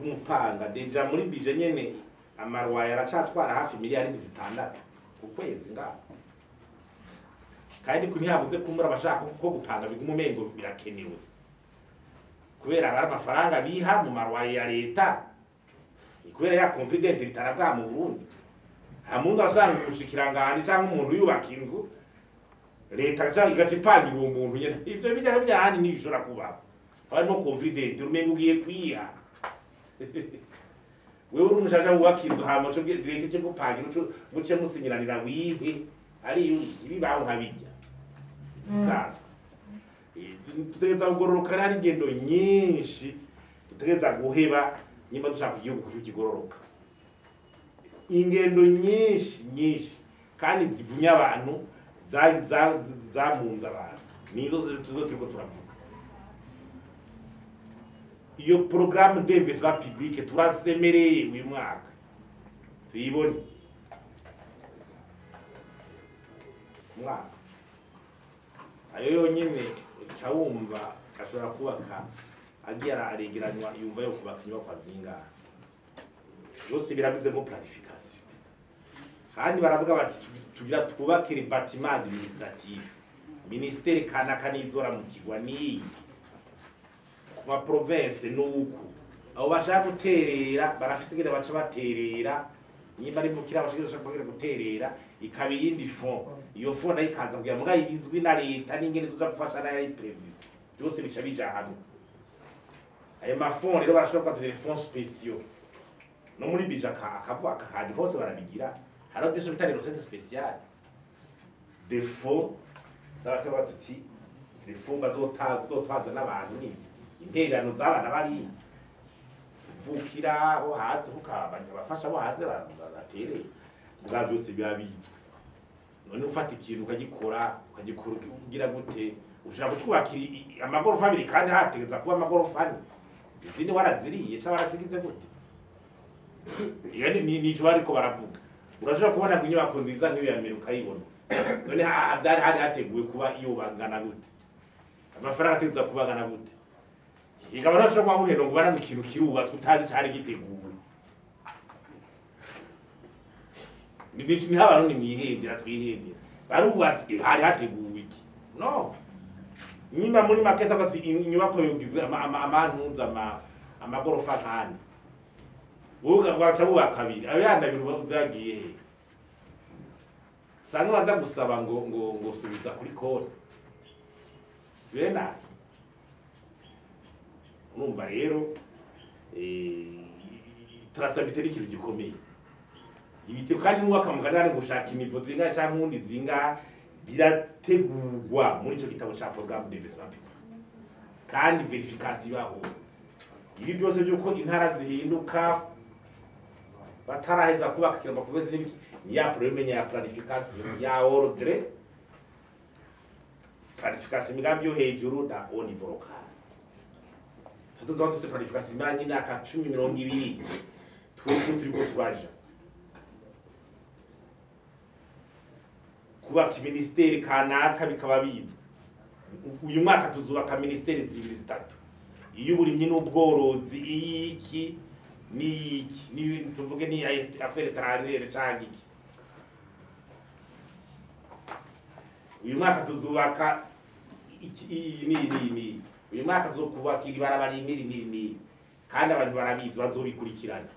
Umupanga déjà muri budget nyene amarwaye aracatwara hafi miliyari 6 ku kwezi ngaho, kandi ntihabuze kumbura abashaka ko gupanga biguma umengo birakenewe kubera abari amafaranga biha mu marwaye ya leta, kubera ya confident ritarabwa mu Burundi. Hamundi asanga umushikiranganje cyangwa umuntu yubaka inzu leta cyangwa igaca ipangira uwo muntu nyene, ivyo bijya byahani ntibishobora kubaho. Harimo confident umengo ugiye kwiha wewe uri umushaja wubaka inzu, hama uce leta ice gupangira muce musinyiranira wihe ari ibibaho nkabijya bisanzwe. Tutegereza kugororoka, hari ingendo nyinshi tutegereza guheba nimba dushaka igihugu kigororoka, ingendo nyinshi nyinshi kandi zivunya abantu zamunze abantu nizo tuzo turiko turavuga. Iyo programme d'investissement public turasemereye uyu mwaka tuyibone mwaka ayo yonyine uca wumva ashobora kubaka agiye aregeranywa yumva yo kubaka inyubakwa zingahe, byose birabizemo planification. Kandi baravuga bati tugira twubake bâtiment administratif, ministère kanaka nizora mu kigwa niyi ku ma province nuku abo bashaka guterera barafise ingene baca baterera, nimba ari mukira bashaka guterera ikaba iyindi fond, iyo fond nayo ikaza kugira ngo ibizwi na leta n'ingene tuza gufasha nayo ari prévu, byose bica bija hamwe. Ayo ma fonds rero barashobora kuba fonds spéciaux no muri budget akavuga akandi hose barabigira, haro des bita les recettes spéciales des fonds zabatwa tuti les fonds bazotwaza n'abantu nizi intererano z'abana bari mvukira bo hanze kukabanya abafasha bo hanze batereye bwa byose byabitswe. None ufata ikintu ukagikora ugira gute ushaka kutwubakira amagorofa abiri kandi hategeza kuba amagorofa ane, izindi waraziriye cyangwa warazigize gute? Iyo ni nico bariko baravuga. Urashobora kubona ngo inyubako nziza nk'iyo ya mbere ukayibona, none byari hari hateguwe kuba iyo bangana gute, amafaranga ategeza kuba angana gute? Ikaba nashobora kuba buheno ngo baranga ikintu kirubatswe utazi cyari giteguwe. Ni abantu ni mwihendera twihendera barubatse hari hateguwe iki? No nyimba muri market akati inyubako yogizwe amantuza amagorofa nkane wowe baca bubaka abiri ayo yandi abiri uzagiye he? Sanga baza gusaba ngo ngo ngo subiza kuri konti sibe nayo. Urumva rero traçabilité ni ikintu gikomeye. Ibiti kandi n'uwaka mu kajagari ngo ushaka imivo zingahe canke uwundi zingahe birategurwa muri ico gitabo ca programme d'investissement public kandi verification iba hose. Ibi byose byuko intara zihinduka bataraheza kubaka kiramba kubeze n'ibiki ni ya problème ya planification ya ordre planification imigambi yo hejuru da au niveau local. Tuzoba dufise planification imaranye imyaka 10 20 twebwe turiko turaja kubaka ministeri kanaka bikaba bizwi. Uyu mwaka tuzubaka ministeri zibiri zitatu, iy'uburimyi n'ubworozi, iyiki n'iyiki, ni tuvuge ni affaire étrangère canke iki. Uyu mwaka tuzubaka iki ni uyu mwaka tuzokubaka ibarabara ni kandi abantu barabizi bazobikurikirana.